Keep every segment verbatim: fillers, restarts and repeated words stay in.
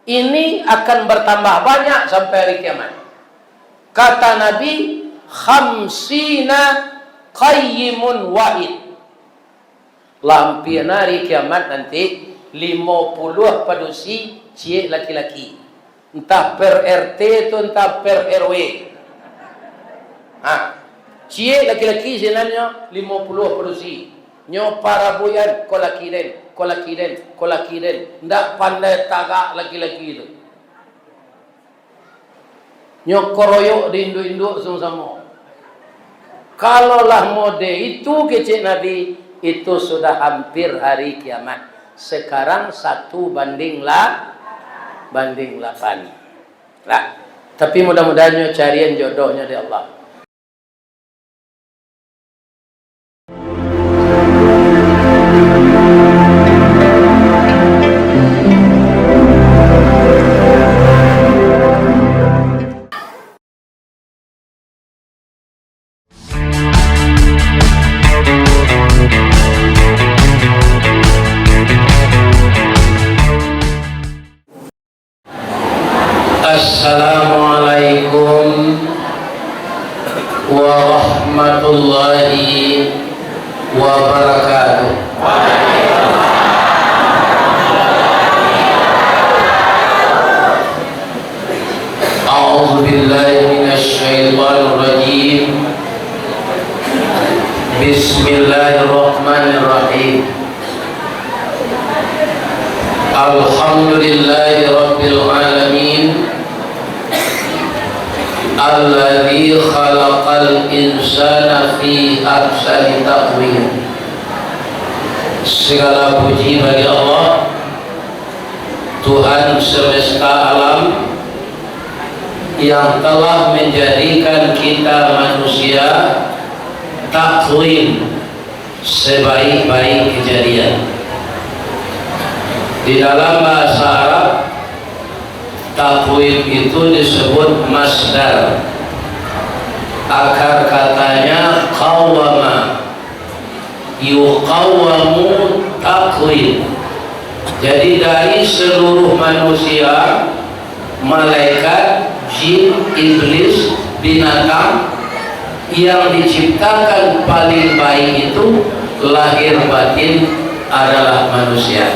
Ini akan bertambah banyak sampai hari kiamat. Kata Nabi, "Khamsina qayyimun wahid." Lah ampia hari kiamat nanti, limo puluah padusi ciek laki-laki. Entah per R T tu, entah per R W. Ha. Ciek laki-laki sinannyo limo puluah padusi. Nyo parabuian, ko laki den, ko laki den, ko laki den. Ndak pandai tagak laki-laki tu. Nyo koroyok di induak-induak samo-samo. Kalau lah mode itu, kecek Nabi, itu sudah hampir hari kiamat. Sekarang satu banding la-, banding lapan. Lah, tapi mudah-mudahan nyo carian jodohnyo di Allah. Assalamualaikum warahmatullahi wabarakatuh. A'udzubillahi minasyaitonirrajim. Bismillahirrahmanirrahim. Alhamdulillahi rabbil alamin. Alladzi khalaqal insana fi ahsani taqwim. Segala puji bagi Allah, Tuhan semesta alam, yang telah menjadikan kita manusia takwim, sebaik-baik kejadian. Di dalam bahasa Arab, takwim itu disebut masdar. Akar katanya qawwama, yuqawwamu taqwim. Jadi, dari seluruh manusia, malaikat, jin, iblis, binatang, yang diciptakan paling baik itu lahir batin adalah manusia.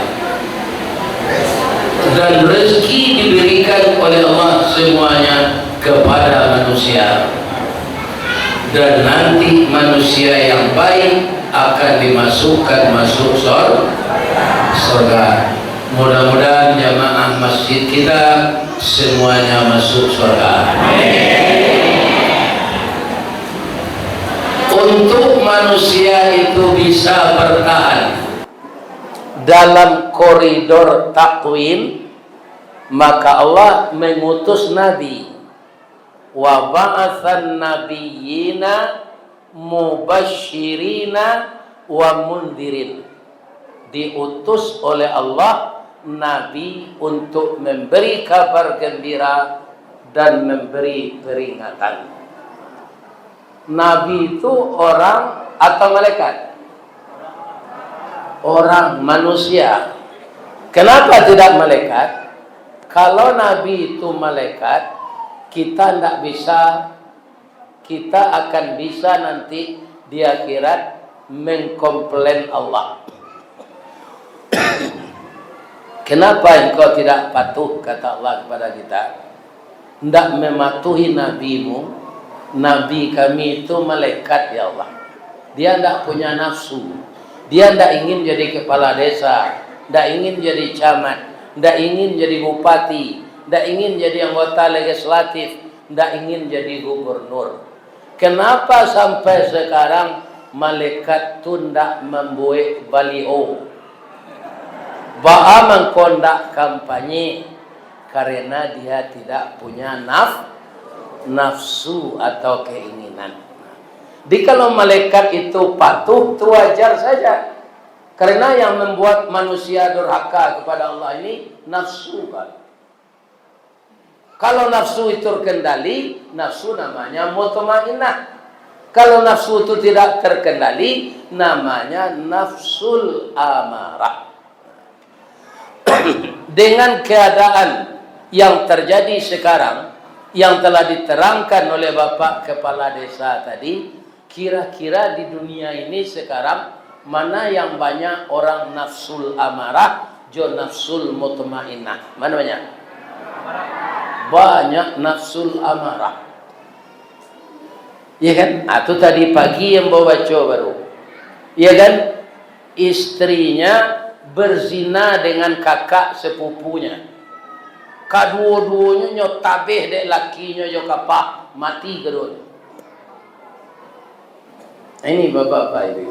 Dan rezeki diberikan oleh Allah semuanya kepada manusia. Dan nanti manusia yang baik akan dimasukkan masuk sor-, sorga. Mudah-mudahan jamaah masjid kita semuanya masuk sorga. Untuk manusia itu bisa bertahan dalam koridor takwim, maka Allah mengutus nabi. "Wa ba'atsan nabiyyina mubasyirina wa mundzirin." Diutus oleh Allah nabi untuk memberi kabar gembira dan memberi peringatan. Nabi itu orang atau malaikat? Orang, manusia. Kenapa tidak malaikat? Kalau Nabi itu malaikat, kita ndak bisa, kita akan bisa nanti di akhirat mengkomplain Allah. "Kenapa engkau tidak patuh," kata Allah kepada kita, "ndak mematuhi nabimu?" Nabi kami itu malaikat, ya Allah. Dia ndak punya nafsu. Dia ndak ingin jadi kepala desa, ndak ingin jadi camat, ndak ingin jadi bupati, ndak ingin jadi anggota legislatif, ndak ingin jadi gubernur. Kenapa sampai sekarang malaikat tu ndak mambuek baliho? Baa mangko ndak kampanye? Karena dia tidak punya naf-, nafsu atau keinginan. Jadi, kalau malaikat itu patuh, itu wajar saja. Karena yang membuat manusia durhaka kepada Allah ini nafsu, Pak. Kalau nafsu itu terkendali, nafsu namanya mutmainnah. Kalau nafsu itu tidak terkendali, namanya nafsul amarah. Dengan keadaan Yang terjadi sekarang, yang telah diterangkan oleh Bapak Kepala Desa tadi, kira-kira di dunia ini sekarang, mana yang banyak orang nafsul amarah jo nafsul mutmainnah? Mana banyak? Banyak nafsul amarah. Iya kan? Ah, tu tadi pagi yang bawa baco baru. Iya kan? Istrinya berzina dengan kakak sepupunya. Kaduo-duonyo nyo tabeh dek lakinyo jo kapah, mati kaduonyo. Ini bapak-bapak ini.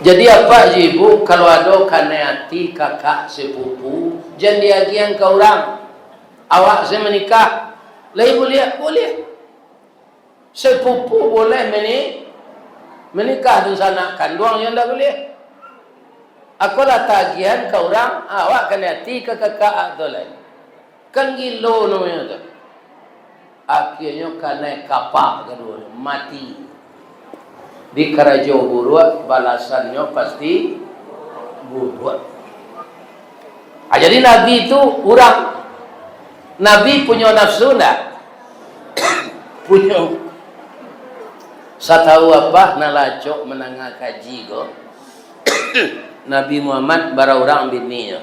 Jadi, apak jo ibu, kalau ado kanai ati kakak sepupu, jan diagiahan ka urang. Awak se manikah, lai buliah? Buliah. Sepupu buliah mani-, manikah, dunsanak kanduang nyo ndak buliah. Ako lah tagiahan ka urang, awak kanai ati ka kakak tu lai. Kan gilo namonyo tu. Akhianyo kanai kapah kaduonyo, mati. Dikarajo buruak, balasannyo pasti buruak. Ah, jadi Nabi tu urang. Nabi punyo nafsu ndak? Punyo. Satau apak nan lah acok mandanga kaji ko, Nabi Muhammad bara urang bininyo?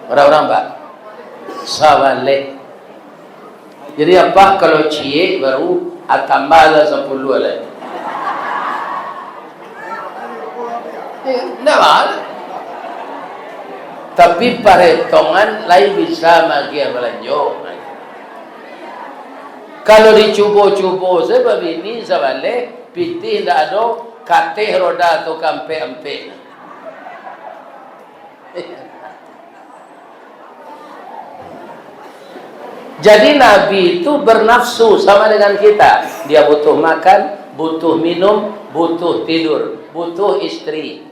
Bara urang, Pak? Sabaleh. Jadi, apak kalau ciek baru, ah, tambahlah sapuluah lai. Eh, ndak baa. Tapi paretongan lai bisa maagiah balanjo. Kalau dicubo-cubo se babini sabaleh, pitih ndak ado, kateh roda tu ka ampek-ampek. Jadi, Nabi itu bernafsu sama dengan kita. Dia butuh makan, butuh minum, butuh tidur, butuh istri.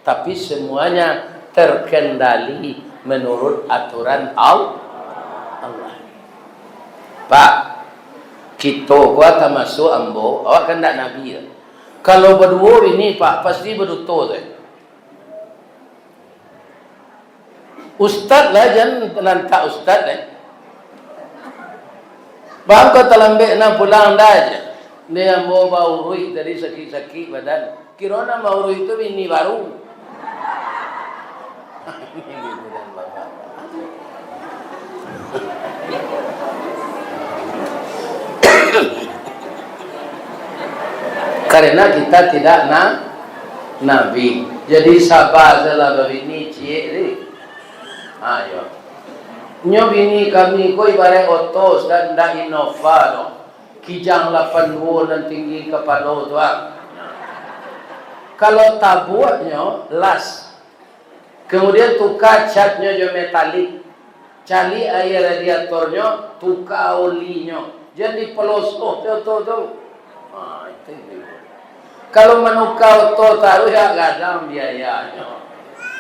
Tapi semuanya terkendali menurut aturan Al-, Allah. Pak, kito ko tamasuak ambo, awak kan ndak Nabi, yo. Kalau baduo bini, Pak, pasti baduto tu. Ustad lah, jan lantak ustad, eh. Bang, kau talambek nah pulang dah aja. Ni ambo bauruik tadi sakik-sakik badan. Kiro nan bauruik tu bini baru. Karena kita tidak na-, Nabi. Jadi, saba salah babini ciek ni. Ha, yo. Nyo bini kami ko ibarat oto, Ustaz, ndak Innova doh. Kijang lapan duo nan tinggi kapalo tu, ah. Kalau tabuaknyo, las. Kemudian tuka catnyo jo metalik. Caliak aia radiatornyo, tuka olinyo. Jan dipelosoh se oto tu. Ha, itu, itu. Kalau manuka oto taruih, agak gadang biayanyo.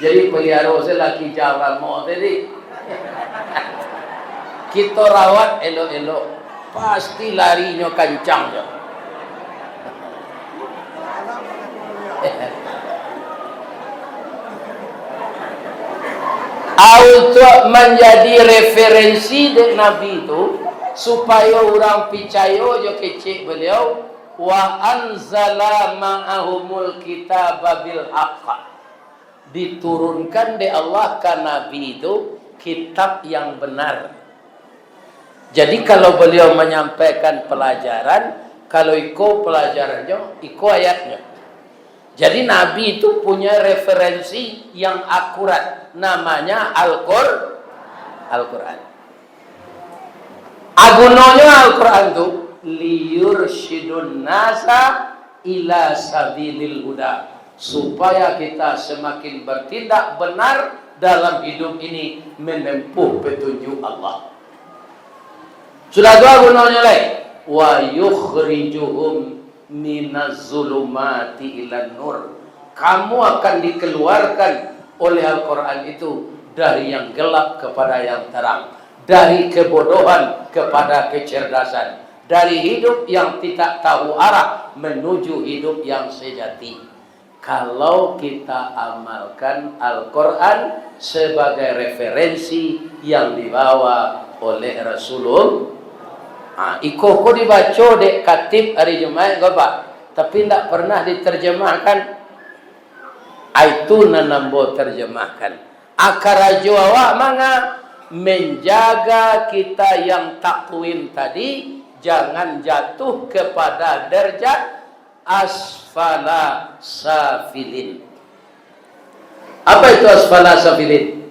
Jadi, paliaro se lah kijang lamo tadi. Kito rawat elok-elok, pasti larinyo kancang jo. Ah, untuak manjadi referensi dek Nabi tu, supayo urang picayo jo kecek baliau, "Wa anzala ma'ahumul kitaba bil haqq." Diturunkan dek Allah ka Nabi tu kitab yang benar. Jadi, kalau baliau manyampaikan pelajaran, kalau iko pelajarannyo, iko ayatnyo. Jadi, Nabi itu punya referensi yang akurat, namanya Al-Qur-, Al-Quran. A gunonyo Al-Quran tu, liyursyidun nasa ila sabilil huda, supaya kita semakin bertindak benar dalam hidup ini, menempuh petunjuk Allah. Sudah tu, a gunonyo lai, wa yukhrijuhum minaz zulumati ilan nur. Kamu akan dikeluarkan oleh Al-Quran itu dari yang gelap kepada yang terang, dari kebodohan kepada kecerdasan, dari hidup yang tidak tahu arah menuju hidup yang sejati. Kalau kita amalkan Al-Quran sebagai referensi yang dibawa oleh Rasulullah. Ah, iko ko dibaco dek khatib hari Jumaik ko, Pak, tapi ndak pernah diterjemahkan. Ah, itu nan ambo terjemahkan. Akarajo awak manga, menjaga kita yang takwim tadi, jangan jatuh kepada derajat asfala safilin. Apa itu asfala safilin?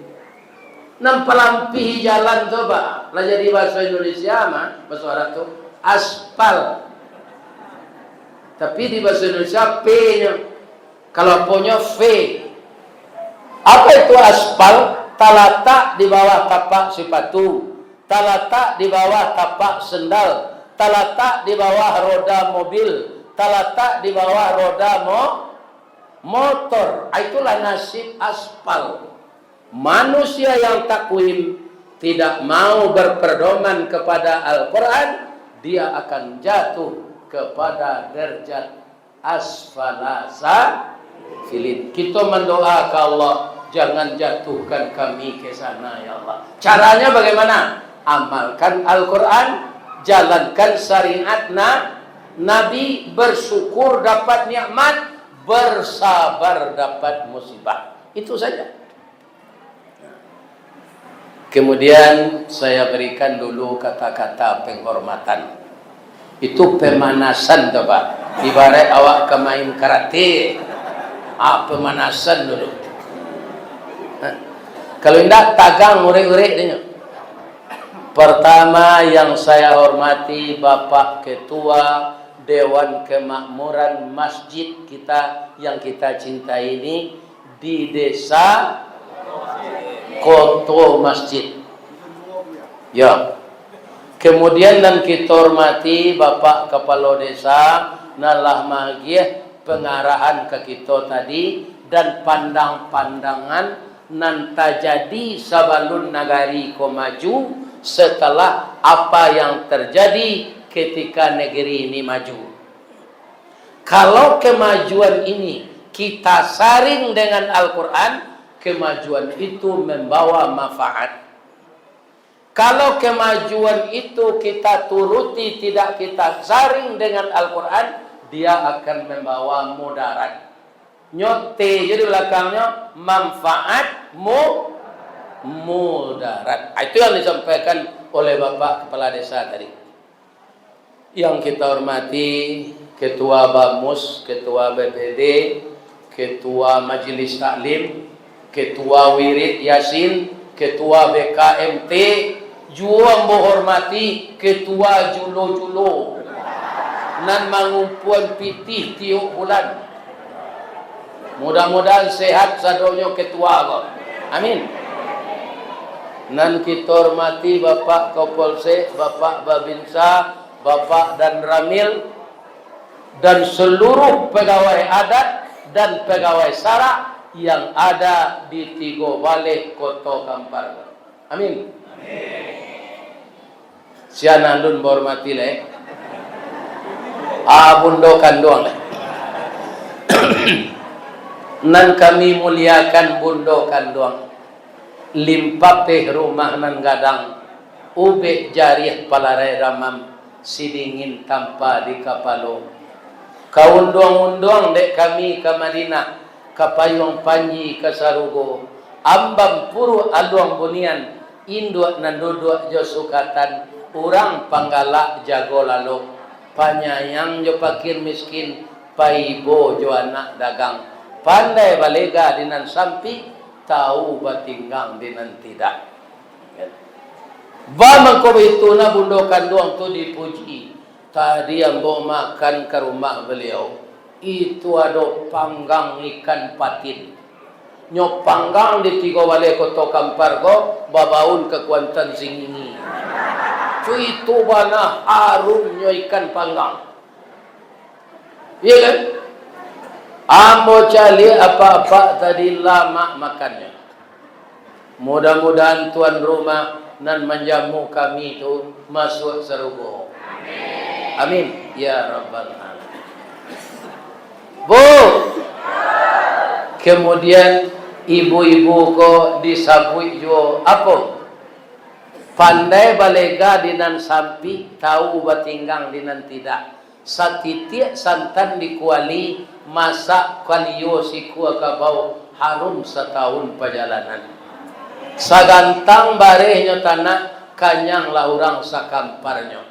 Nan palampihi jalan tu, Pak. Lah jadi bahasa Indonesia mah, bahasa Arab tu aspal. Tapi di bahasa Indonesia P-nyo. Kalau aponyo V. Apa itu aspal? Talatak di bawah tapak sipatu, talatak di bawah tapak sendal, talatak di bawah roda mobil, talatak di bawah roda mo-, motor. Ah, itulah nasib aspal. Manusia yang takwim tidak mau berpedoman kepada Al-Quran, dia akan jatuh kepada derajat asfala safilin. Kita mandoa ka Allah, jangan jatuhkan kami ke sana, ya Allah. Caranya bagaimana? Amalkan Al-Quran, jalankan syariat na-, Nabi, bersyukur dapat nikmat, bersabar dapat musibah. Itu saja. Kemudian saya berikan dulu kata-kata penghormatan. Itu pemanasan tu, Pak. Ibarat awak ka main karate. Ah, pemanasan dulu. Hah. Kalau indak, tagang urek-urek dia. Pertama yang saya hormati Bapak Ketua Dewan Kemakmuran masjid kita yang kita cintai ini, di Desa Koto Masjid. Ya. Kemudian nan kita hormati Bapak Kepala Desa, nan lah magiah pengarahan ka kita tadi, dan pandang-pandangan nan tajadi sabalun nagari ko maju, setelah apa yang terjadi ketika negeri ini maju. Kalau kemajuan ini kita saring dengan Al-Quran, kemajuan itu membawa manfaat. Kalau kemajuan itu kita turuti, tidak kita saring dengan Al-Quran, dia akan membawa mudarat. Nyo T je di belakangnya, manfaat mu-, mudarat. Ah, itu yang disampaikan oleh Bapak Kepala Desa tadi. Yang kita hormati Ketua Bamus, Ketua B P D, Ketua Majelis Taklim, Ketua Wirid Yasin, Ketua B K M T, juo ambo hormati Ketua Julo-Julo, nan mangumpuan pitih tiok bulan. Mudah-mudahan sehat sadonyo ketua ko. Amin. Nan kita hormati Bapak Kapolsek, Bapak Babinsa, Bapak Danramil, dan seluruh pegawai adat dan pegawai sara yang ada di Tigo Baleh, Koto Kampar. Amin. Sian alun bahormati lai. Ah, bundo kanduang lai. Nan kami muliakan bundo kanduang. Limpapeh rumah nan gadang, ubek jariah palarai ramam, sidingin tampa di kapalo. Kaunduang-unduang dek kami ka Madinah, kapayuang panji ka sarugo, ambam puruak aluang bunian, induak nan duduak jo sukatan, urang panggalak jago lalok, panyayang jo pakir miskin, paibo jo anak dagang, pandai balega di nan sampik, tau batinggang di nan tidak. Ba mangko baitu nah bundo kanduang tu dipuji. Tadi ambo makan ka rumah baliau, itu ado panggang ikan patin. Nyo panggang di Tigo Baleh Koto Kampar ko, babaun ka Kuantan Singingi. Cuitu bana harumnyo ikan panggang. Iya kan? Ambo caliak apak-apak tadi lamak makannyo. Mudah-mudahan tuan rumah nan manjamu kami tu masuak sarugo. Amin. Ya Rabbal Alamin. Bu! Kemudian, ibu-ibu ko disabuik juo apo? Pandai balega di nan sampik, tau batinggang di nan tidak. Satitiak santan di kuali, masak kalio sikua kabau, harum satahun pajalanan. Sagantang barehnyo tanak, kanyanglah urang sakamparnyo.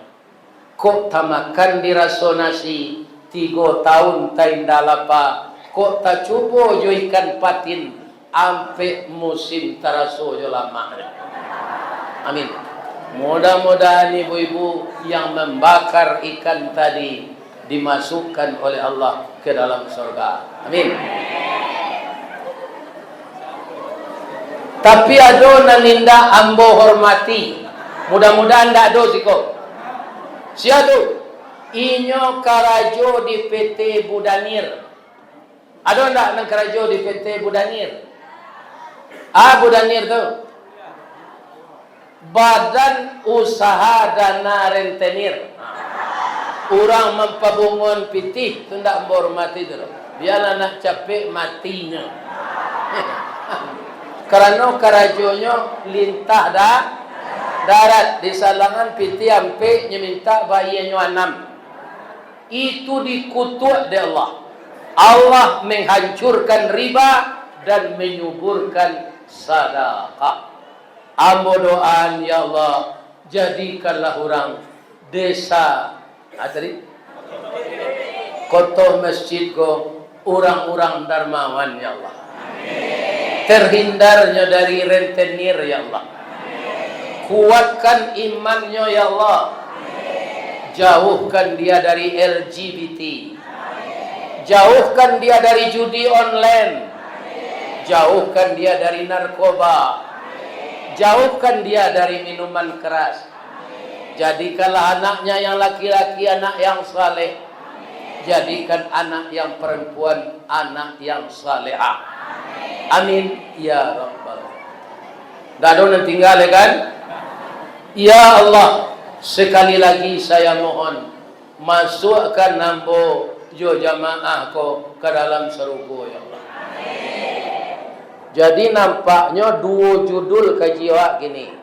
Kok tamakan diraso nasi, tigo taun tainda lapa, kok tacubo jo ikan patin, ampek musim taraso jo lamahnyo. Amin. Mudah-mudahan ibu-ibu yang mambakar ikan tadi dimasukkan oleh Allah ke dalam sorga. Amin. Tapi ado nan indak ambo hormati. Mudah-mudahan ndak ado siko. Sia tu? Inyo karajo di P T Budanir. Ado ndak nan karajo di P T Budanir? Ah, Budanir tu. Badan Usaha Dana Rentenir. Urang mampabungoan pitih tu ndak ambo hormati tu doh. Bialah nak capek matinyo. Karano karajonyo lintah da-, darat, di salangan pitih ampek, nyo mintak bayianyo anam. Itu dikutuak dek Allah. Allah menghancurkan riba dan menyuburkan sadakah. Ambo doaan, ya Allah, jadikanlah urang desa, ah, tadi? Koto Mesjid ko urang-urang darmawan, ya Allah. Terhindarnyo dari rentenir, ya Allah. Kuatkan imannyo, ya Allah. Jauhkan dia dari L G B T. Jauhkan dia dari judi online. Jauhkan dia dari narkoba. Jauhkan dia dari minuman keras. Jadikanlah anaknya yang laki-laki anak yang saleh. Jadikan anak yang perempuan anak yang salehah. Amin, ya Rabbal. Ndak ado nan tingga, ya kan? Ya Allah, sekali lagi saya mohon, masuakkan ambo jo jamaah ko ka dalam sarugo, ya Allah. Jadi, nampaknyo duo judul kaji awak kini.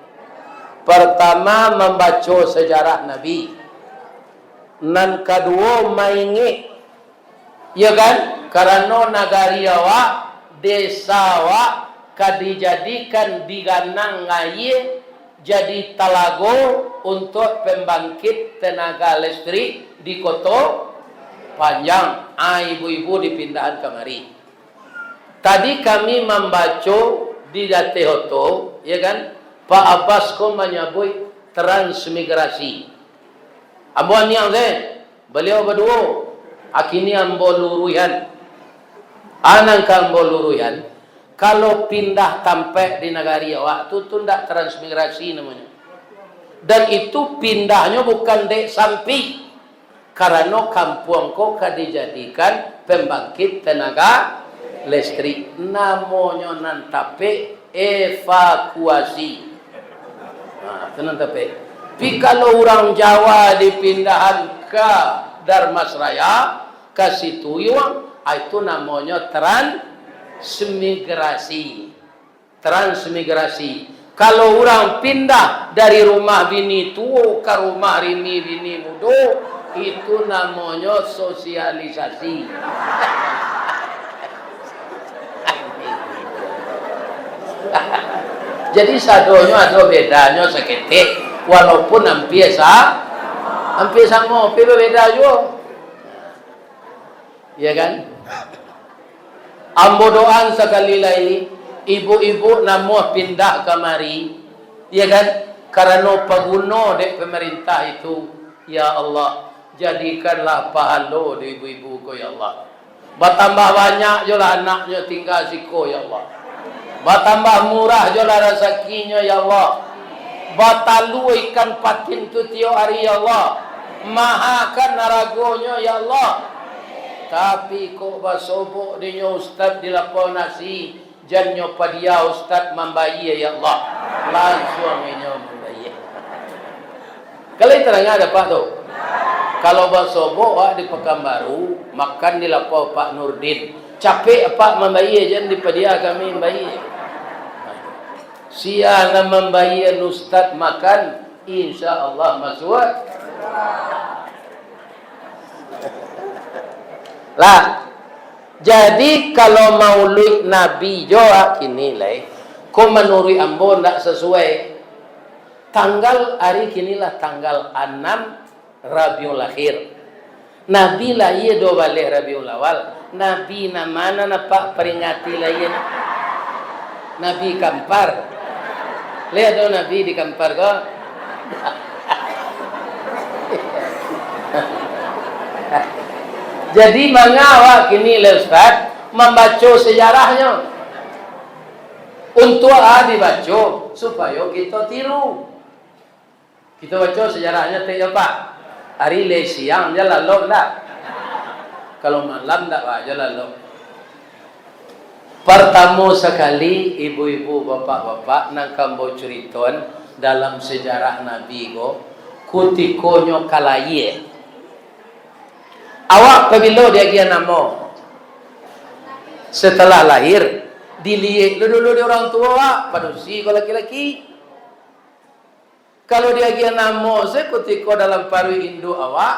Partamo, mambaco sajarah Nabi. Nan kaduo, maingek, ya kan? Karano nagari awak, desa awak, ka dijadikan diganang aia jadi talago untuak pembangkit tenaga listrik di Koto Panjang. Ah, ibu-ibu dipindahan kamari. Tadi kami mambaco di Dateh Oto, ya kan? Pak Abbas ko manyabuik transmigrasi. Ambo aniang se, baliau baduo. Akini ambo luruihan. Anang ka ambo luruihan, kalau pindah tampek di nagari awak tu, tu ndak transmigrasi namonyo. Dan itu pindahnyo bukan dek sampik. Karano kampuang ko ka dijadikan pembangkit tenaga listrik. Namonyo nan tapek, evakuasi. Nah, tu nan tapek. Tapi kalau urang Jawa dipindahan ka Dharmasraya, ka Situhiang, ah, itu namonyo transmigrasi. Transmigrasi. Kalau urang pindah dari rumah bini tuo ka rumah rimi bini mudo, itu namonyo sosialisasi. Jadi, sadonyo ado bedanyo saketek, walaupun ampia sa-, ampia samo, tapi babeda juo. Ya kan? Ambo doaan sakali lai, ibu-ibu namuah pindah kamari, ya kan? Karano paguno dek pemerintah itu, ya Allah, jadikanlah pahalo di ibu-ibu ko, ya Allah. Batambah banyak jolah anaknyo tingga siko, ya Allah. Batambah murah jolah rasakinyo, ya Allah. Batalua ikan patin tu tiok ari, ya Allah. Mahakan aragonyo, ya Allah. Tapi kok basobok dinyo ustad di lapau nasi, jannyo padia ustad mambayia, ya Allah. Lansuang inyo mambayia. Kalau tarang dapek tu. Kalau basobok awak di Pakanbaru, makan di lapau Pak Nurdin. Capek apak mambayia, jan dipadia kami mambayia. Sia nan mambayia ustad makan, insya Allah masuak. Lah, jadi kalau mauluik Nabi jo, ah, kini lai, ko manuruik ambo ndak sasuai. Tanggal, ari kini lah tanggal anam Rabiul Akhir. Nabi lahia duo baleh Rabiul Awal. Nabi nan ma nan apak paringati lahia? Nabi Kampar. Lai ado Nabi di Kampar ko? Jadi, manga awak kini lai, Ustaz, mambaco sejarahnyo? Untuak a dibaco, supayo kito tiru. Kito baco sejarahnyo, tek jo, Pak. Ari lai siang jo lalok ndak? Kalau malam ndak, Pak, jo lalok. Partamo sakali, ibu-ibu, bapak-bapak, nan ka ambo curitoan dalam sejarah Nabi ko, kutiko nyo ka lahia. Awak pabilo diagiah namo? Setelah lahir, diliek lo dulu di orang tuo, Pak, padusi ko laki-laki. Kalau diagiah namo se kutiko dalam paruik induak awak,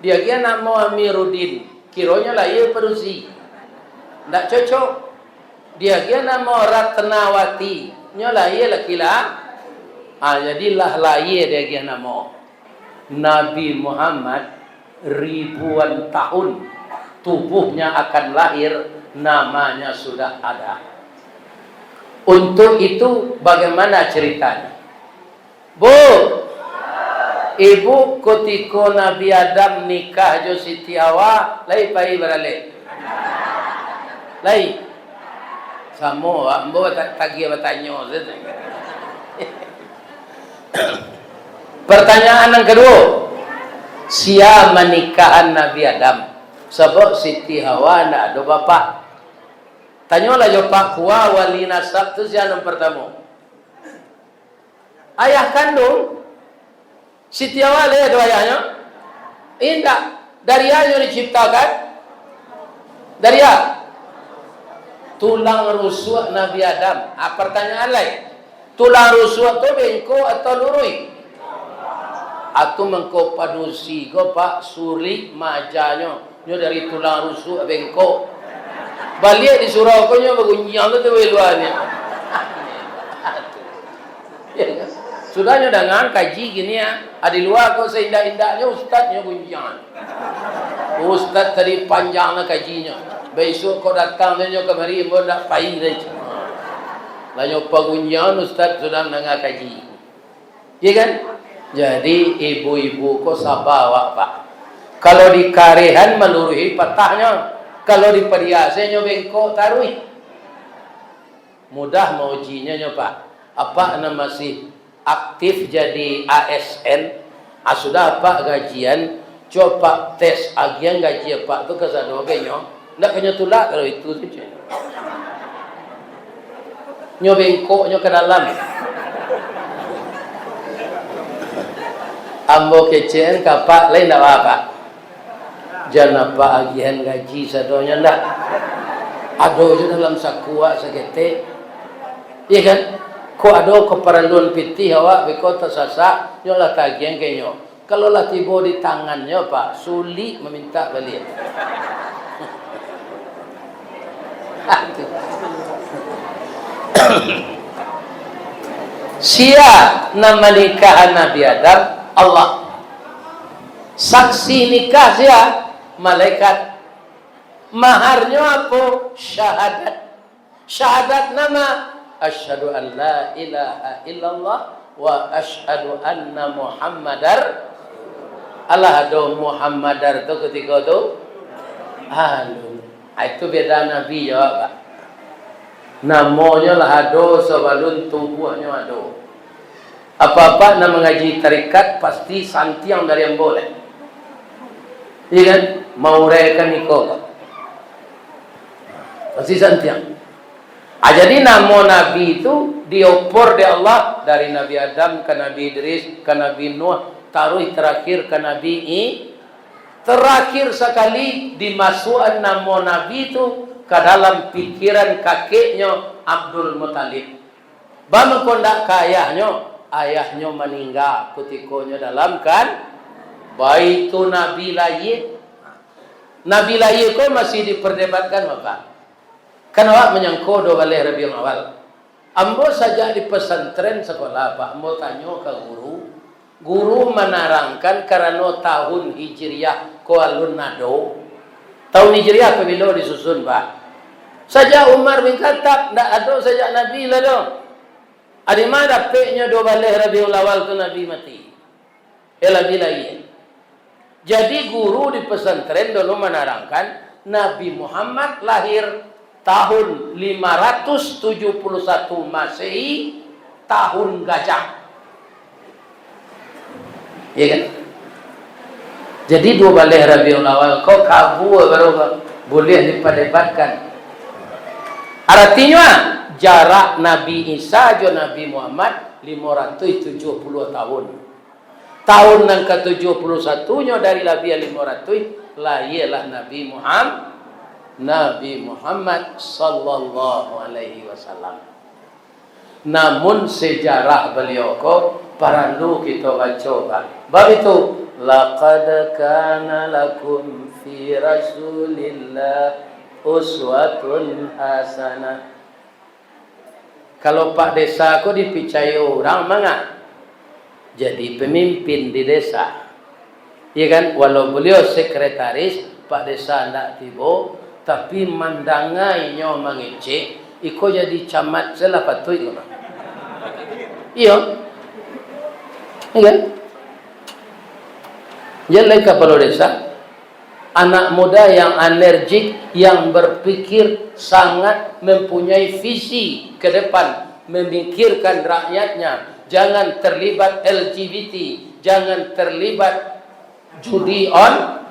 diagiah namo Amiruddin, kironyo lahia padusi. Ndak cocok. Diagiah namo Ratnawati, nyo lahia laki-la-, ah, jadi lah lahia diagiah namo. Nabi Muhammad ribuan tahun tubuhnya akan lahir, namanya sudah ada. Untuk itu, bagaimana ceritanya? Bu, ibu, kutiko Nabi Adam nikah jo Siti Hawa, lai pai baralek? Lai. Samo, ambo ta-, tagiah batanyo sajo. Pertanyaan nan kaduo, sia manikahan Nabi Adam? Sabab Siti Hawa ndak ado bapak. Tanyolah jo Pak Kua, wali nasab tu sia nan partamo? Ayah kandung. Siti Hawa lai ado ayahnyo? Indak. Dari a nyo diciptakan? Dari a? Tulang rusuak Nabi Adam. Ah, pertanyaan lai. Tulang rusuak tu bengkok atau luruih? Atau mangko padusi ko, Pak, sulik maajanyo. Nyo dari tulang rusuak bengkok. Baliak di surau ko nyo bagunjiang tu, tu di lua nyo. Sudah nyo dangaan kaji kini, ah, di lua ko saindak-indaknyo ustad nyo gunjiang. Ustad tadi panjang lah kajinyo. Baisuak ko datang nyo kamari, ambo ndak pai lai. Lah nyo pagunjiang ustad sudah mandanga kaji. Iya kan? Jadi, ibu-ibu ko saba awak, Pak. Kalau dikarehan maluruih patahnyo, kalau dipadiasenyo bengkok taruih. Mudah maujinyo nyo, Pak. Apak nan masih aktif jadi A S N, ah, sudah apak gajian, cubo apak tes agian gaji apak tu ka sado ka inyo. Ndak ka nyo tulak kalau itu tu, cek. Nyo bengkok nyo ka dalam. Ambo kecekan ka apak, lai ndak apa-apa. Jan apak agihan gaji sadonyo ndak. Ado jo dalam saku wak saketek. Iya kan? Kok ado kaparaluan pitih awak beko tasasak, nyo lah tagihan ka inyo. Kalau lah tibo di tangannyo, Pak, sulik mamintak baliak. Sia nan manikahan Nabi Adam? Allah. Saksi nikah sia? Malaikat. Maharnyo apo? Syahadat. Syahadat nan ma? Asyhadu an la ilaha illallah wa asyhadu anna Muhammadar. Alah ado Muhammadar tu kutiko tu? Alun. Ah, itu beda Nabi jo awak, Pak. Namonyo lah ado sabalun tubuahnyo ado. Apak-apak nan mangaji tarikat pasti santiang dari ambo lai. Iya kan? Mauraikan iko, Pak. Pasti santiang. Ah, jadi namo Nabi tu diopor dek Allah dari Nabi Adam ka Nabi Idris, ka Nabi Nuh, taruih tarakhir ka Nabi I-, tarakhir sakali dimasuakan namo Nabi tu ka dalam pikiran kakeknyo Abdul Muthalib. Baa mangko ndak ka ayahnyo? Ayahnyo maningga kutikonyo dalam kan, baitu Nabi layie. Nabi layie ko masih diperdebatkan, Bapak. Kan awak manyangko duo baleh Rabiul Awal. Ambo sajak di pesantren sekolah, Pak, ambo tanyo ka guru. Guru manarangkan karano tahun Hijriah ko alun ado. Tahun Hijriah ko bilo disusun, Pak? Sajak Umar bin Khattab, ndak ado sajak Nabi lah doh. Adi ma dapeknyo duo baleh Rabiul Awal tu Nabi mati? Ela bila iya. Jadi guru di pesantren dulu manarangkan Nabi Muhammad lahir tahun lima ratus tujuh puluh satu Masehi, tahun gajah. Iya kan? Jadi duo baleh Rabiul Awal ko kabua baru ko, buliah dipadebatkan. Aratinyo, ah, jarak Nabi Isa jo Nabi Muhammad limo ratuih tujuah puluah tahun. Tahun nan ka tujuah puluah satunyo dari labiah limo ratuih, lahialah Nabi Muham-, Nabi Muhammad sallallahu alaihi wasallam. Namun sejarah baliau ko paralu kito baco, Pak. Bab itu, "Laqad kana lakum fi Rasulillah uswatun hasanah." Kalau Pak Desa ko dipicayo urang manga, jadi pemimpin di desa. Iya kan? Walau beliau sekretaris, Pak Desa ndak tibo, tapi mandanga inyo mangecek, iko jadi camat se lah patuik ko, Pak. Iyo. Iya kan? Jan lai kapalo desa, anak muda yang energik, yang berpikir, sangat mempunyai visi ke depan, memikirkan rakyatnya, jangan terlibat L G B T, jangan terlibat judi on-,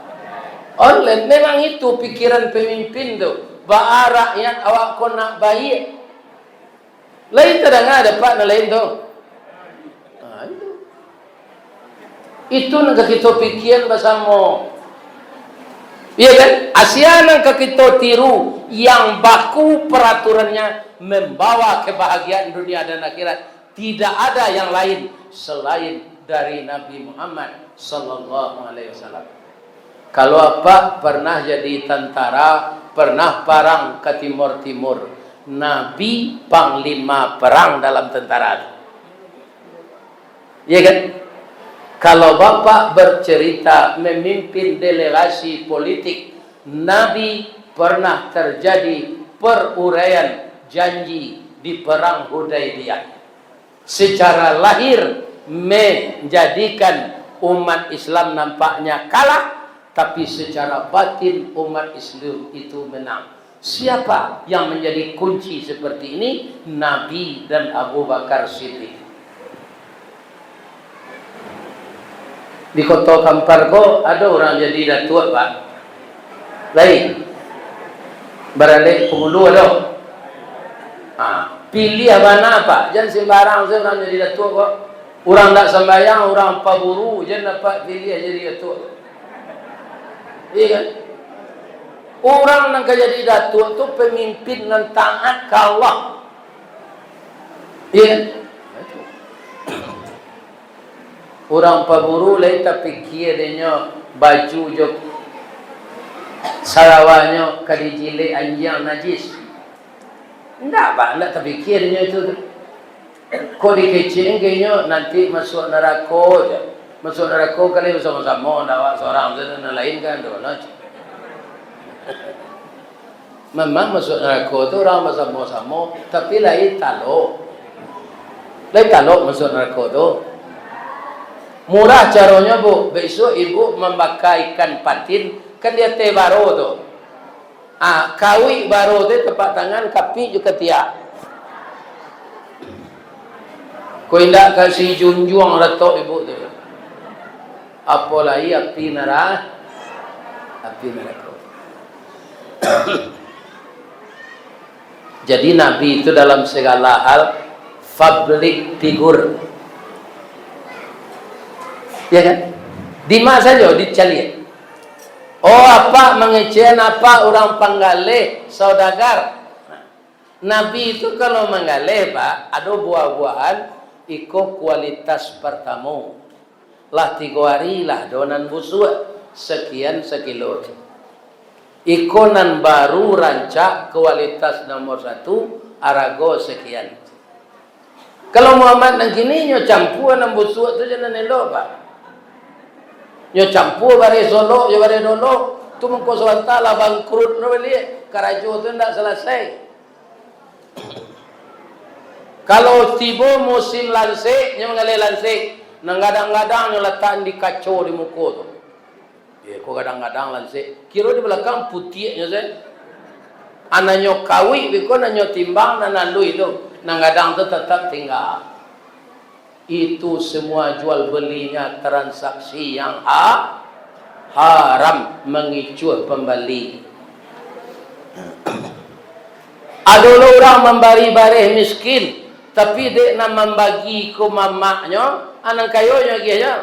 online. Memang itu pikiran pemimpin tu. Baa rakyat awak ko nak baiak. Lain tadanga dapek nan lain tu. Ha, itu. Itu nan ka kito pikian basamo. Iya kan? Asia nan ka kito tiru, yang baku peraturannya membawa kebahagiaan dunia dan akhirat. Tidak ada yang lain selain dari Nabi Muhammad sallallahu alaihi wasallam. Kalau Apak pernah jadi tantara, pernah parang ka timur-timur, Nabi panglima perang dalam tentara tu. Iya kan? Kalau Bapak bercerita memimpin delegasi politik, Nabi pernah terjadi peruraian janji di Perang Hudaibiyah. Secara lahir menjadikan umat Islam nampaknya kalah, tapi secara batin umat Islam itu menang. Siapa yang menjadi kunci seperti ini? Nabi dan Abu Bakar Siddiq. Di Koto Kampar ko ado urang jadi datuak, Pak? Lai. Baralek Pangulu ado. Ha, piliah bana, Pak. Jan sembarang se urang jadi datuak ko. Urang ndak sambayang, urang paburu, jan dapek piliah jadi datuak. Iya kan? Urang nan ka jadi datuak tu pamimpin nan taat ka Allah. Iya kan? Urang paburu lai tapikia dek nyo baju jo sarawanyo ka dijilek anjiang najis. Indak, Pak, indak tapikia dek nyo itu tu. Kok dikecek inyo nanti masuak narako je. Masuak narako kali basamo-samo, ndak awak surang tu, nan lain kan tu, nah. Memang masuak narako tu urang basamo-samo, tapi lai talok. Lai talok masuak narako tu. Murah caronyo, Bu. Besok ibu mambaka ikan patin, kan di ateh baro tu. Ah, kawik baro tu tapak tangan, kapik jo katiak. Ko indak ka si junjuang latok ibu tu. Apo lai api nara-, api narako. Jadi Nabi itu dalam segala hal public figure. Ya kan? Di ma sajo dicaliak. Oh, apak mangecekan apak urang panggaleh, saudagar. Nabi tu kalau manggaleh, Pak, ado buah-buahan, iko kualitas partamo. Lah tigo ari lah ado nan busuak, sakian sakilo. Iko nan baru rancak, kualitas nomor satu, arago sakian. Kalau Muhammad nan kini, nyo campua nan busuak tu jo nan elok, Pak. Nyo campua bareh Solok jo bareh Dolok, tu mangko sabanta lah bangkrut lo baliak, karajo tu ndak salasai. Kalau tibo musim lansek, nyo manggaleh lansek, nan gadang-gadang nyo latak di kaco di muko tu. Iyo, ko gadang-gadang lansek. Kiro di balakang putiaknyo se. Anaknyo kawik biko, anaknyo timbang, nan aluih tu. Nan gadang tu tatap tingga. Itu semua jual belinya transaksi yang ha-, haram, mangicuah pambali. Ado lo urang mambari bareh miskin, tapi dek nan mambagi ko mamaknyo, a nan kayonyo agiahnyo.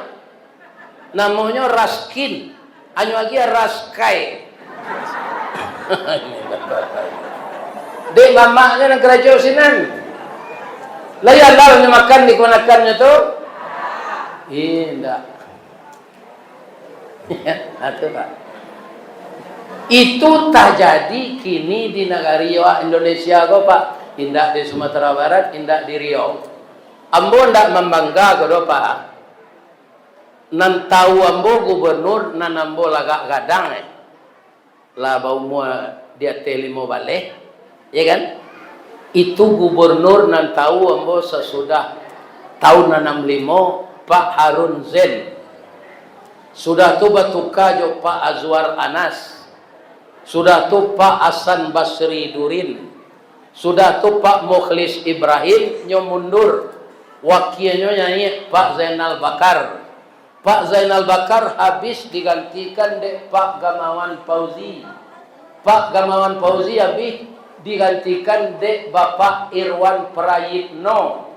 Namonyo raskin, anyo agiah raskai. Dek mamaknyo nan karajo sinan. Lai halal nyo makan di kamanakannyo tu? Indak. Ha, tu, Pak. Itu tajadi kini di nagari awak Indonesia ko, Pak. Indak di Sumatera Barat, indak di Riau. Ambo ndak mambangga ko doh, Pak. Nan tahu ambo gubernur, nan ambo lagak gadang, eh. Lah baumua di ateh limo baleh, ya kan? Itu gubernur nan tahu ambo sasudah tahun anam limo, Pak Harun Zain. Sudah tu batuka jo Pak Azwar Anas. Sudah tu Pak Hasan Basri Durin. Sudah tu Pak Mukhlis Ibrahim nyo mundur. Wakianyo naiak Pak Zainal Bakar. Pak Zainal Bakar habis digantikan dek Pak Gamawan Fauzi. Pak Gamawan Fauzi habis digantikan dek Bapak Irwan Prayitno.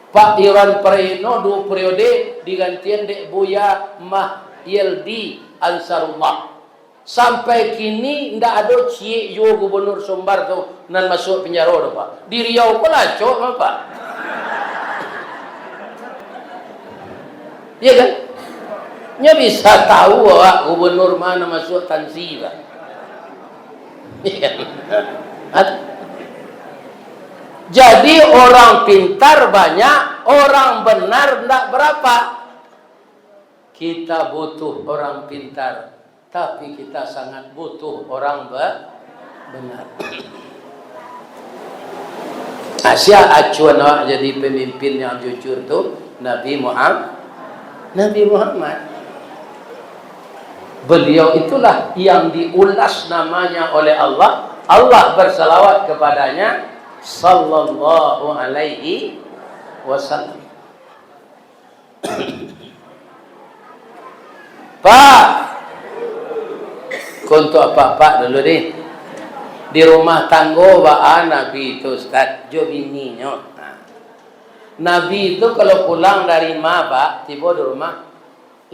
Pak Irwan Prayitno duo periode digantian dek Buya Mahyeldi Ansarullah. Sampai kini ndak ado ciek juo gubernur Sumbar tu nan masuak pinjaro tu, Pak. Di Riau ko lah acok mah, Pak. Iya kan? Nyo bisa tahu awak gubernur ma nan masuak tansi, Pak. Iya kan? At-, jadi orang pintar banyak, orang benar ndak berapa. Kita butuh orang pintar, tapi kita sangat butuh orang be-, benar. Nah, sia acuan awak jadi pemimpin yang jujur tu? Nabi Muhammad. Nabi Muhammad. Beliau itulah yang diulas namanya oleh Allah. Allah bersalawat kepadanya, sallallahu alaihi wasallam. Pak, ko untuak apak-apak dulu ni. Di rumah tanggo baa Nabi tu, Ustaz, jo bininyo. Nah. Nabi tu kalau pulang dari ma, Pak, tibo di rumah,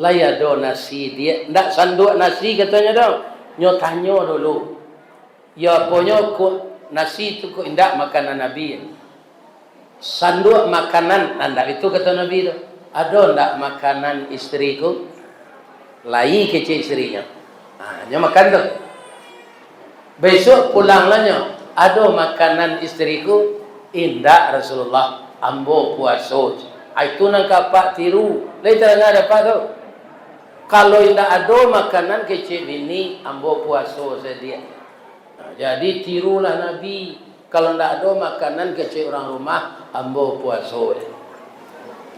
lai ado nasi diak? Ndak sanduak nasi katonyo doh. Nyo tanyo dulu. Yo, aponyo ko, nasi tu ko indak makanan Nabi. Sanduak makanan, nah, ndak itu kato Nabi tu. Ado ndak makanan istriku? Lai kecek istrinyo. Ha, nyo makan tu. Besok pulang lah nyo. Ado makanan istriku? Indak, Rasulullah. Ambo puaso. Ha, itu nan ka apak tiru. Lai tadanga dek apak tu? Kalau indak ado makanan kecek bini, ambo puaso sadia. Nah, jadi tirulah Nabi. Kalau ndak ado makanan kecek urang rumah, ambo puaso.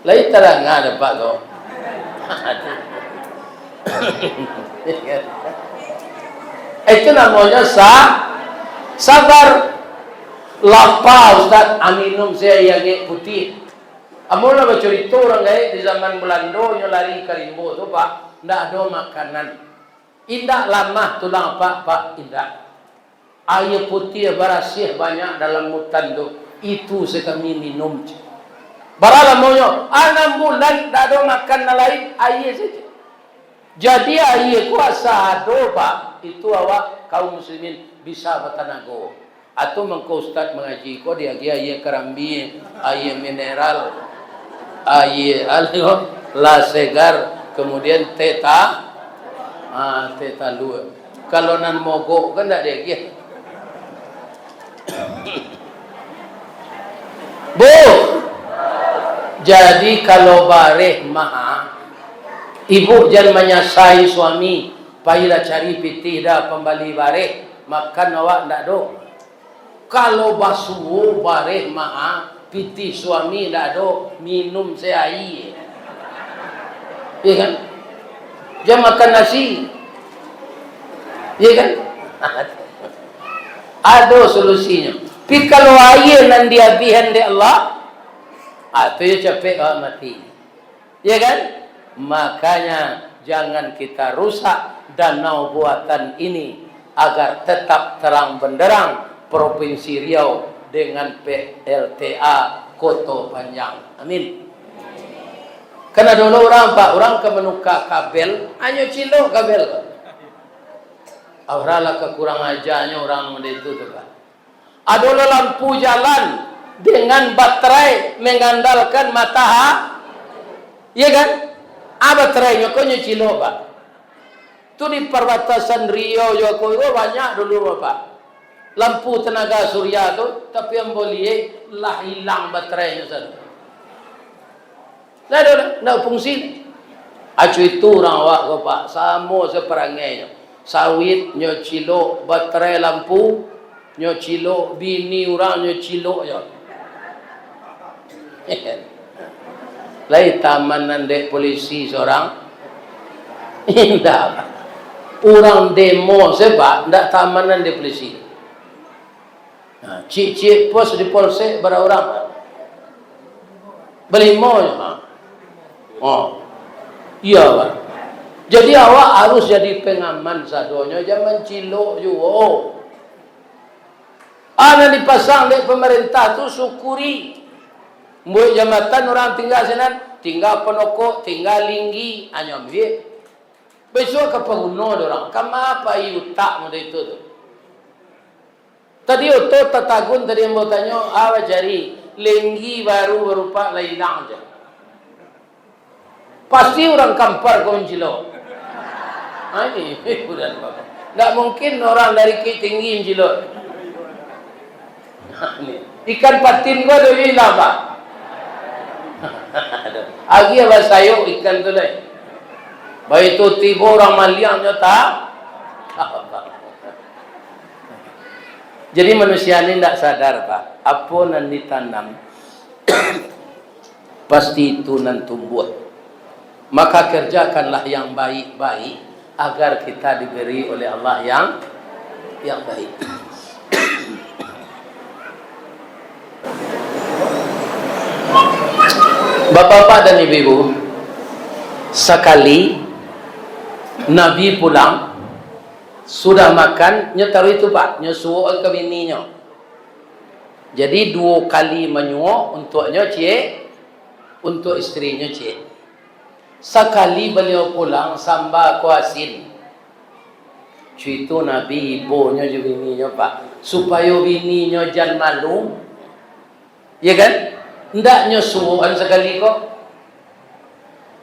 Lai tadanga dek apak ko? Itu namonyo sa-, sabar. Lapa, Ustaz, ah, minum se aia angek putiah. Ambo lah bacarito urang gaek di zaman Balando, nyo lari ka rimbo tu, Pak. Ndak ado makanan. Indak lamah tulang apak, Pak, indak. Aia putiah barasiah banyak dalam mutan tu, itu se kami minum. Bara lamonyo? Anam bulan, ndak ado makan nan lain, aia sajo. Jadi, aia ko asa ado, Pak, itu awak kaum muslimin bisa batanago. Atau mangko ustaz mangaji ko diagiah aia karambia, aia mineral, aia alho, la segar, kemudian teh ta-, ah, teh talua. Kalau nan mogok kan ndak diagiah. Bu, jadi kalau bareh mah, ibu jan manyasai suami, pailah cari pitih dah pambali bareh, makan awak ndak doh. Kalau basuo bareh mah, pitih suami ndak ado, minum se aia. Iya kan? Jan makan nasi. Iya kan? Ado solusinyo. Tapi kalau aia nan diabihan dek Allah, ah, tu yo capek awak mati. Ya kan? Makanya, jangan kita rusak danau buatan ini, agar tetap terang benderang Provinsi Riau dengan P L T A Koto Panjang. Amin. Kan ado lo urang, Pak, urang ka manuka kabel, hanyo cilok kabel. Urang lah kakurang ajanyo urang model itu tu, Pak. Ado lo lampu jalan dengan baterai mengandalkan mataha-, iya kan? Ah, baterainyo ko nyo cilok, Pak. Tu di parbatasan Riau jo Koiro banyak dulu, Bapak. Lampu tenaga surya tu, tapi ambo liek lah ilang baterainyo sado. Ndak ado doh, ndak fungsi. Acu itu urang awak ko, Pak, samo saparangainyo. Sawit nyo cilok, baterai lampu nyo cilok, bini urang nyo cilok jo. Lai taamanan dek polisi surang? Indak. Urang demo se, Pak, ndak taamanan dek polisi. Nah, ciek-ciek pos di polsek bara urang? Balimo nyo, ha. Oh. Iya, Pak. Jadi, awak harus jadi pengaman sadonyo, jan mancilok juo. Ah, nan dipasang dek pamarentah tu, syukuri. Buek jambatan urang tingga sinan, tingga ponokok, tingga linggi, hanyo ambiak. Bisuak ka paguno dek urang, ka ma pai utak model itu tu? Tadi oto tatagun tadi ambo tanyo, ah, bacari, linggi baru barupak lah ilang se. Pasti urang Kampar ko mancilok. Ha, ini, bulan Bapak. Ndak mungkin urang dari Bukittinggi mancilok. Ikan patin ko ado ilang, Pak. Agiah basayok ikan tu lai. Baitu tibo urang maliang nyo ta-, jadi manusia ni ndak sadar, Pak. Apo nan ditanam, pasti itu nan tumbuah. Maka kerjakanlah yang baik-baik, agar kita diberi oleh Allah yang, yang baik. Bapak-bapak dan ibu-ibu, sakali Nabi pulang, sudah makan, nyo taruih tu, Pak, nyo suok ka bininyo. Jadi, duo kali manyuok untuaknyo ciek, untuak isterinyo ciek. Sakali baliau pulang, samba ko asin. Cuito Nabi, ibonyo jo bininyo, Pak, supayo bininyo jan malu, ya kan? Ndak nyo suokan sakali ko.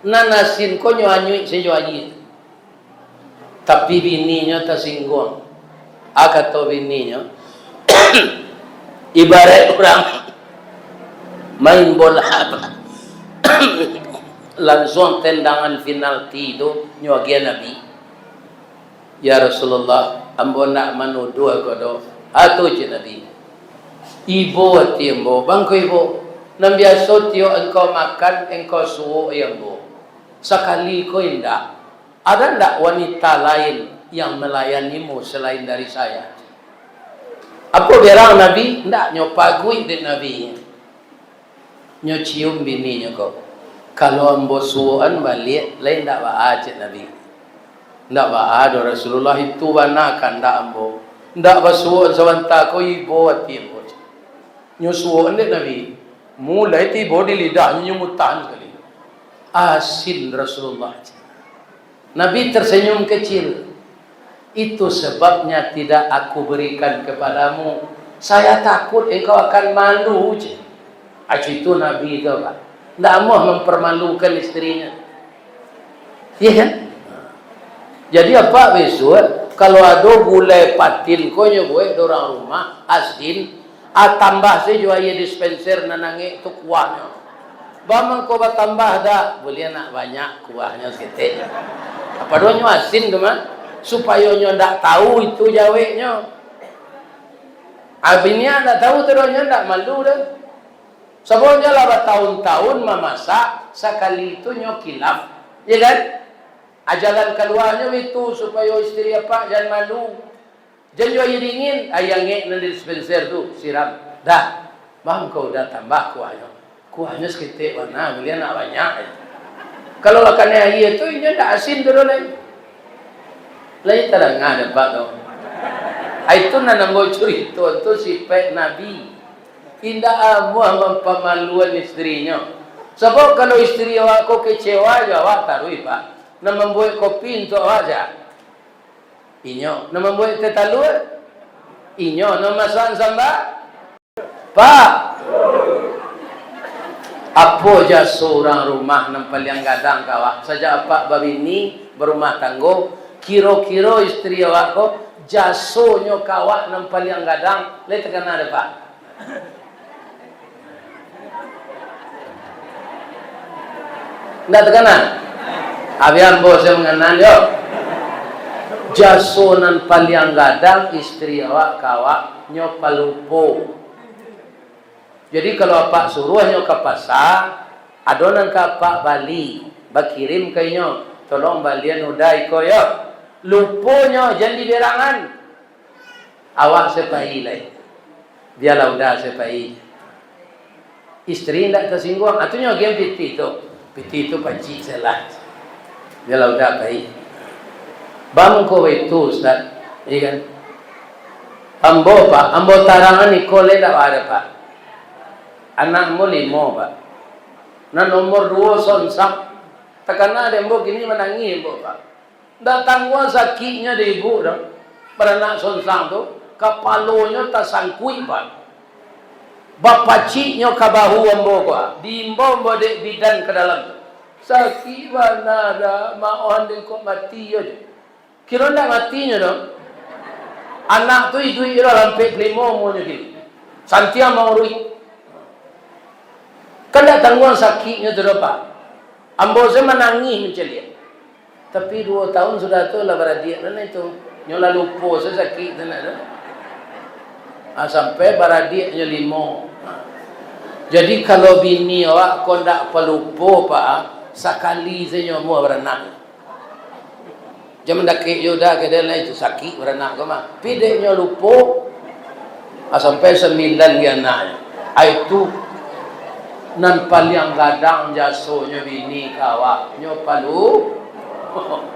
Nan asin ko nyo anyuik sajo aia. Tapi bininyo tasingguang. Ah, kato bininyo, ibarat urang main bola, Pak. Lansuang tendangan penalti tu nyo agiah Nabi. "Ya Rasulullah, ambo ndak manuduah ko doh." Atu cek Nabi, "Ibo ati ambo, bangko ibo. Nan biaso tiok engkau makan, engkau suok ambo. Sakali ko indak. Ada ndak wanita lain yang melayanimu selain dari saya?" Apo berang Nabi? Ndak, nyo paguik dek Nabi. Nyo cium bininyo ko. "Kalau ambo suokan baliak, lai ndak baa," cek Nabi. "Ndak baa doh Rasulullah, itu bana kandak ambo. Ndak basuokan sabanta ko, ibo ati ambo," cek. Nyo suokan dek Nabi. Mulai tibo di lidahnyo, nyo mutahan sakali. "Asin Rasulullah," cek. Nabi tersenyum kecil. "Itu sebabnya tidak Aku berikan kepadamu. Saya takut engkau akan malu," cek. Acu itu Nabi tu, Pak. Ndak amuah mempermalukan istrinya. Iya kan? Jadi, Apak, besok, kalau ado gulai patin ko nyo buek di urang rumah, asin, ah, tambah sajo aia dispenser nan angek tu kuahnyo. "Ba mangko batambah dak?" "Buliah nak banyak kuahnyo saketek." Apa doh nyo asin tu mah? Supayo nyo ndak tahu itu jaweknyo. Ah, bini ndak tahu tu doh, nyo ndak malu doh. Sabab nyo lah batahun-tahun mamasak, sakali tu nyo kilaf. Iya kan? Ah, jalan kaluanyo itu supayo isteri Apak jan malu. Jan jo aia dingin, aia angek nan di dispenser tu, siram. Dah, mangko udah tambah kuahnyo. Kuahnyo saketek bana, buliah nak banyak. Kalau lah kanai aia tu, inyo ndak asin tu doh lai. Lai tadanga dek Apak tu. Ai tu nan ambo curito tu sipaik Nabi. Indak amuah mampamaluan isterinyo. Sabab kalau isteri awak ko kecewa jo awak, taruih, Pak. Nan mambuek kopi untuak awak sia? Inyo. Nan mambuek teh talua? Inyo. Nan mamasakan samba? Pak, apo jaso urang rumah nan paliang gadang ka awak? Sajak Apak babini, barumah tanggo, kiro-kiro isteri awak ko, jasonyo ka awak nan paliang gadang, lai takana dek Apak? Ndak takana? Abih ambo se mangana, yo. Jaso nan paliang gadang isteri awak ka awak, nyo palupo. Jadi, kalau Apak suruah nyo ka pasa, ado nan ka Apak bali, bakirim ka inyo, "Tolong balian uda iko, yo." Luponyo, jan diberangan. Awak se pai lai. Bialah uda se pai. Isteri indak tasingguang. Atunyo agian pitih tu. Pitih tu pacik se lah. Bialah uda pai. Ba mangko baitu, Ustaz. Iya kan? Ambo, Pak, ambo tarangan iko lai dak baa, Pak. Anak ambo limo, Pak. Nan nomor duo sonsak. Takana dek ambo kini manangih ambo, Pak. Ndak tangguang sakiknyo di ibu tu. Baranak sonsak tu, kapalonyo tasangkuik, Pak. Bapaciknyo ka bahu ambo ko, diimbau ambo dek bidan ka dalam tu. Sakik bana dah, maoh andai kok mati yo je. Kiro ndak mati nyo doh. Anak tu iduik je lah, ampek palimo umuanyo kini. Santiang manguruik. Kan ndak tangguang sakiknyo tu doh, Pak. Ambo se manangih mancaliak. Tapi duo tahun sudah tu lah baradiak lah itu. Nyo lah lupo se sakik tu nak tu. Ah, sampai baradiak nyo limo. Jadi kalau bini awak ko ndak palupo, Pak, sakali se nyo amuah baranak. Jan mandakek jo uda, kecek den lai tu sakik baranak ko mah. Pi dek nyo lupo, ah, sampai sambilan gi anaknyo. Ai tu nan paliang gadang jasonyo bini ka awak, nyo palu-,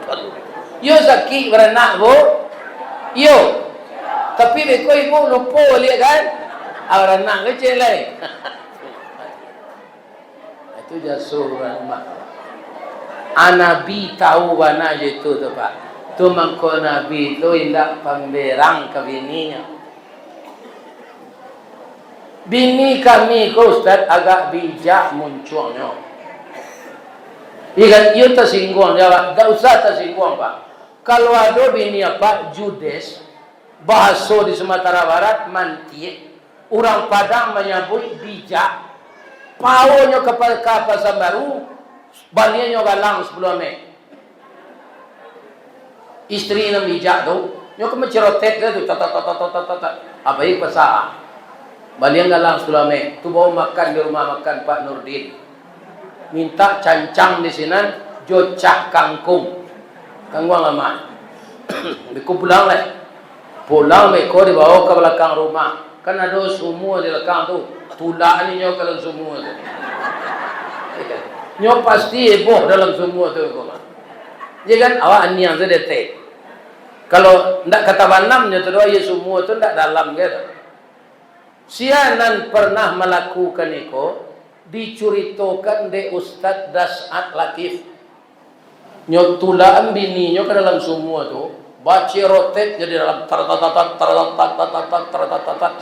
palu-, iyo sakik baranak, Bu. Iyo. Tapi beko ibu lupo baliak kan? Ah, baranak kecek lai. Itu jaso urang rumah. Ah, Nabi tahu bana jo itu tu, Pak. Tu mangko Nabi tu indak pamberang ka bininyo. Bini kami ko, Ustaz, agak bijak muncuangnyo. Iyo kan, iyo tasingguang jo awak, dak usah tasingguang, Pak. Kalau ado bini Apak judes, bahaso di Sumatera Barat, mantiak, urang Padang manyabuik bijak, paonyo ka pa-, ka Pasambaru, baliannyo galang sapuluah ameh. Isteri nan bijak tu, nyo ka mancirotek se tu, tat, tat, tat. Apo iko sah? Balian galang sapuluah ameh, tu bao makan di rumah makan Pak Nurdin. Mintak cancang di sinan, jo cak kangkung. Kangguang lamak. Beko pulang lai. Pulang beko dibao ka balakang rumah. Kan ado sumua di balakang tu. Tulak ninyo ka dalam sumua tu. Nyo pasti heboh dalam sumua tu, beko mah. Iyo kan? Awak aniang sajo detek. Kalau ndak ka tabanam nyo tu doh, aia sumua tu ndak dalam ka tu. Sia nan pernah malakukan iko, dicuritokan dek Ustaz Das'at Latif. Nyo tulakan bininyo ka dalam sumua tu, bacirotetnyo di dalam, taratatat, taratatat, taratatat.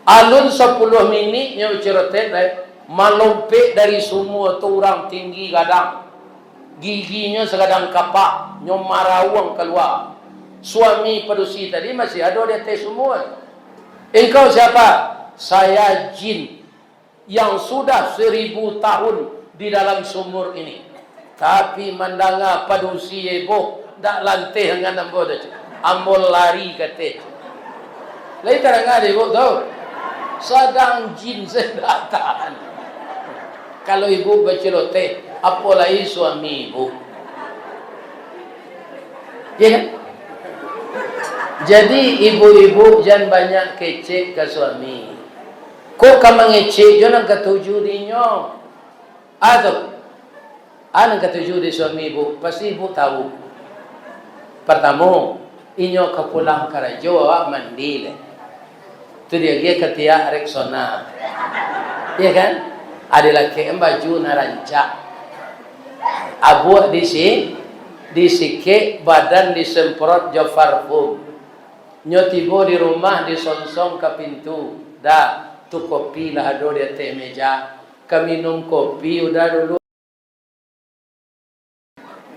Alun sapuluah minik nyo bacirotet, eh, malompek dari sumua tu urang tinggi gadang. Giginyo sagadang kapak, nyo marauang kalua. Suami padusi tadi masih ado di ateh sumua. "Engkau siapa?" "Saya jin yang sudah seribu tahun di dalam sumur ini. Tapi mandanga padusi ibu, dak lanteh angan ambo dah, cek. Ambo lari kateh, cek." Lai tadanga dek ibu tu? Sadang jin sajo dak tahan. Kalau ibu baceloteh, apo lai suami ibu? Ya kan? Jadi, ibu-ibu jan banyak kecek ka suami. Kok ka mangecek jo nan katuju di inyo? Ah, tu. Ah, nan katuju di suami ibu, pasti ibu tahu. Partamo, inyo ka pulang karajo, awak mandi lai. Tu diagiah katiak Rexona. Iya kan? Ado laki kan baju nan rancak. Abuak di si-, disikek, badan disemprot jo parfum. Nyo tibo di rumah, disongsong ka pintu. "Da, tu kopi lah ado di ateh meja. Ka minum kopi Uda dulu."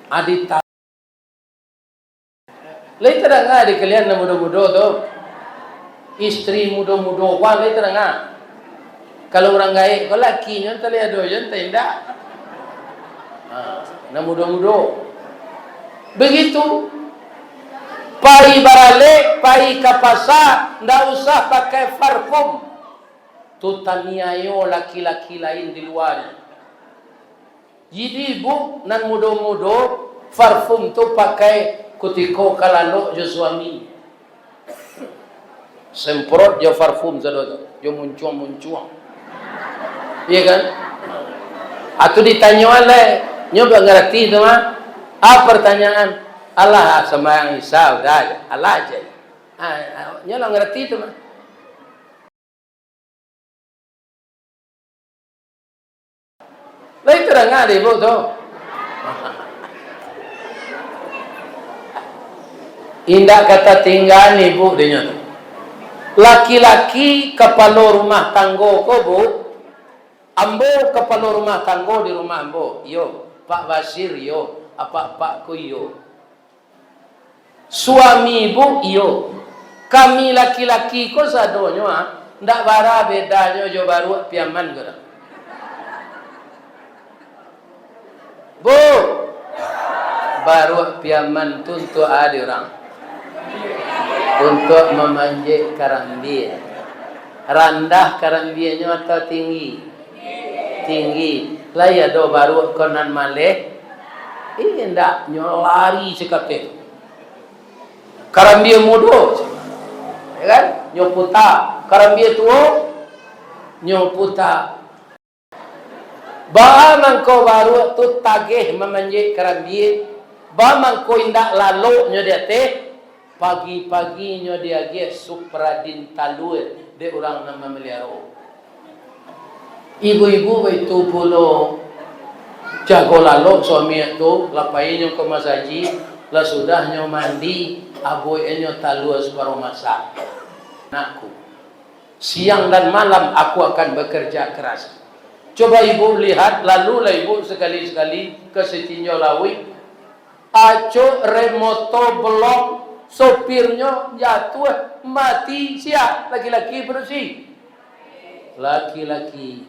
Adi ta-, lai tadanga di kalian nan mudo-mudo tu? Istri mudo-mudo, wah, lai tadanga? Kalau urang gaek ko lakinyo, antah lai ado jo, antah indak. Ha, nan mudo-mudo. Begitu. Pai baralek, pai ka pasa, ndak usah pakai parfum. Tu taniayo laki-laki lain di luanyo. Jadi, ibu nan mudo-mudo, parfum tu pakai kutiko ka lalok jo suami. Semprot jo parfum sado tu, jo muncuang-muncuang. Iya kan? Atau ditanyoan lai, nyo ndak ngarati tu mah. Ah, pertanyaan, alah, sambayang Isya, udah aja. Alah aja. Ah, ah, nyo lah ngarati tu mah. Lai tadanga dek ibu tu? Indak ka tatinggaan ibu dinyo tu. Laki-laki kapalo rumah tanggo ko, Bu, ambo kapalo rumah tanggo di rumah ambo, iyo, Pak Basir, iyo, apak-apak ko, iyo. Suami ibu, iyo. Kami laki-laki ko sadonyo, ah, ndak bara bedanyo jo baruak Piaman ko doh. Bu, baruak Piaman tu untuak a di urang? Untuak mamanjek karambia. Randah karambianyo atau tinggi? Tinggi. Lai ado baruak ko nan maleh? Indak, nyo lari sakateh. Karambia mudo, ya kan? Nyo puta. Karambia tuo, nyo puta. Baa mangko baruak tu tageh mamanjek karambia? Baa mangko indak lalok nyo di ateh? Pagi-pagi nyo diagiah supradin talua dek urang nan mamaliaro. Ibu-ibu baitu pulo, jago lalok suami tu, lah pai nyo ka masajik, lah sudah nyo mandi, abuak nyo talua saparuah masak. Anakku, siang dan malam aku akan bekerja keras. Coba ibu lihat, lalulah ibu sekali-sekali ke Sitinjau Lauik. Acok rem moto belong, sopirnyo jatuah, mati, sia? Laki-laki padusi? Laki-laki.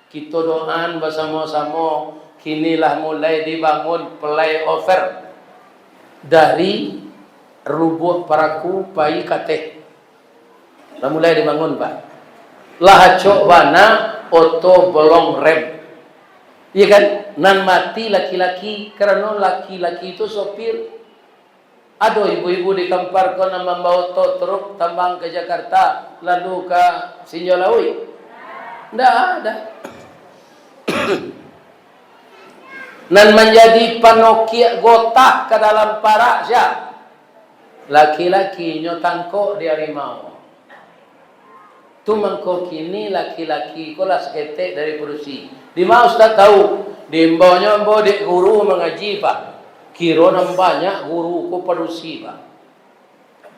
Kito doaan basamo-samo, kini lah mulai dibangun flyover dari Lubuak Paraku pai ka ateh. Lah mulai dibangun, Pak. Lah acok bana oto bolong rem. Iya kan? Nan mati laki-laki, karano laki-laki tu sopir. Ado ibu-ibu di Kampar ko nan mambawa oto truk tambang ka Jakarta, lalu ka Sitinjau Lauik? Ndak ada. Nan manjadi panokiak gotah ka dalam parak sia? Laki-laki nyo tangkok di harimau. Tu mangko kini laki-laki ko lah saketek dari padusi. Dima Ustaz tahu? Diimbaunyo ambo dek guru mangaji, Pak. Kiro nan banyak guru ko padusi, Pak.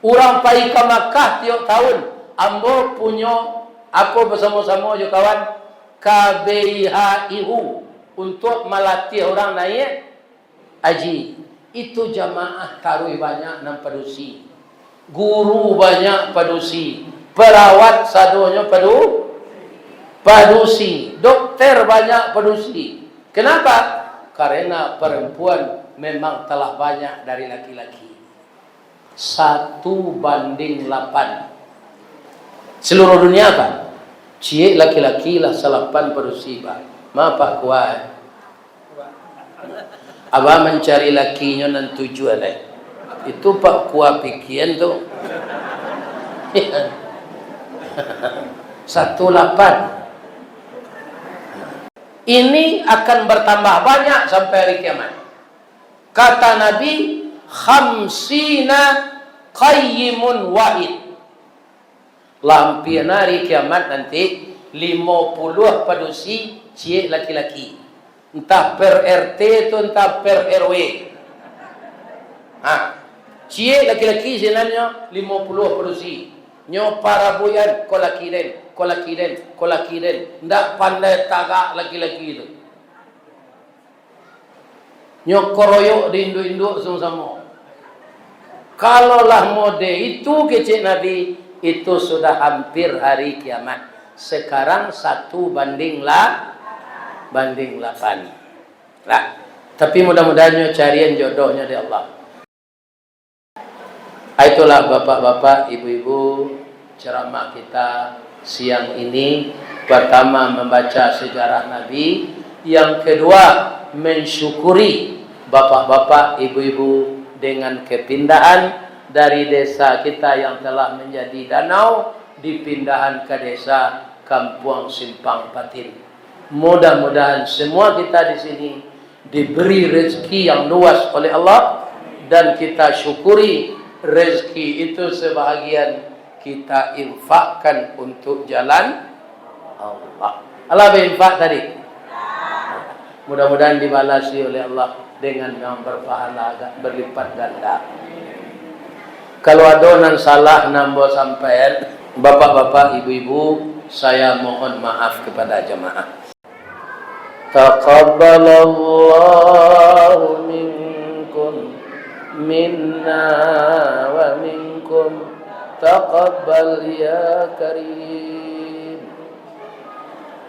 Urang pai ka Makkah tiok taun, ambo punyo apo basamo-samo jo kawan, K B I H I U, untuak malatiah urang naiak haji. Itu jamaah taruih banyak nan padusi. Guru banyak padusi. Perawat sadonyo padu-, padusi. Dokter banyak padusi. Kenapa? Karena perempuan memang telah banyak dari laki-laki. Satu banding lapan. Seluruh dunia, Pak. Ciek laki-laki lah salapan padusi, Pak. Ma Pak Kua, eh? Abah mancari lakinyo nan tujuan, eh. Itu Pak Kua pikian tu. Satu lapan. Ini akan bertambah banyak sampai hari kiamat. Kata Nabi, "Khamsina qayyimun wahid." Lah ampia hari kiamat nanti, limo puluah padusi, ciek laki-laki. Entah per R T tu, entah per R W. Ha. Ciek laki-laki sinannyo, limo puluah padusi. Nyo parabuian, ko laki den, ko laki den, ko laki den. Ndak pandai tagak laki-laki tu. Nyo koroyok di induak-induak samo-samo. Kalau lah mode itu, kecek Nabi, itu sudah hampir hari kiamat. Sekarang satu banding la-, banding lapan. Lah, tapi mudah-mudahan nyo carian jodohnyo dek Allah. Itulah, bapak-bapak, ibu-ibu, ceramah kita siang ini. Pertama, membaca sejarah Nabi. Yang kedua, mensyukuri bapak-bapak, ibu-ibu, dengan kepindahan dari desa kita yang telah menjadi danau, dipindahan ke desa Kampuang Simpang Patin. Mudah-mudahan semua kita di sini diberi rezeki yang luas oleh Allah, dan kita syukuri rezeki itu sebahagian kita infakkan untuk jalan Allah. Allah berinfak tadi. Mudah-mudahan dibalasi oleh Allah dengan yang berpahala agak berlipat ganda. Kalau ado nan salah nan ambo sampaian, bapak-bapak, ibu-ibu, saya mohon maaf kepada jamaah. Taqabbalallahu minkum, minna wa minkum. Taqabbal ya Karim.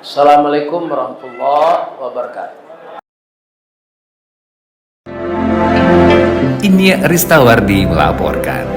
Assalamualaikum warahmatullahi wabarakatuh. Inyiak Ristawardi melaporkan.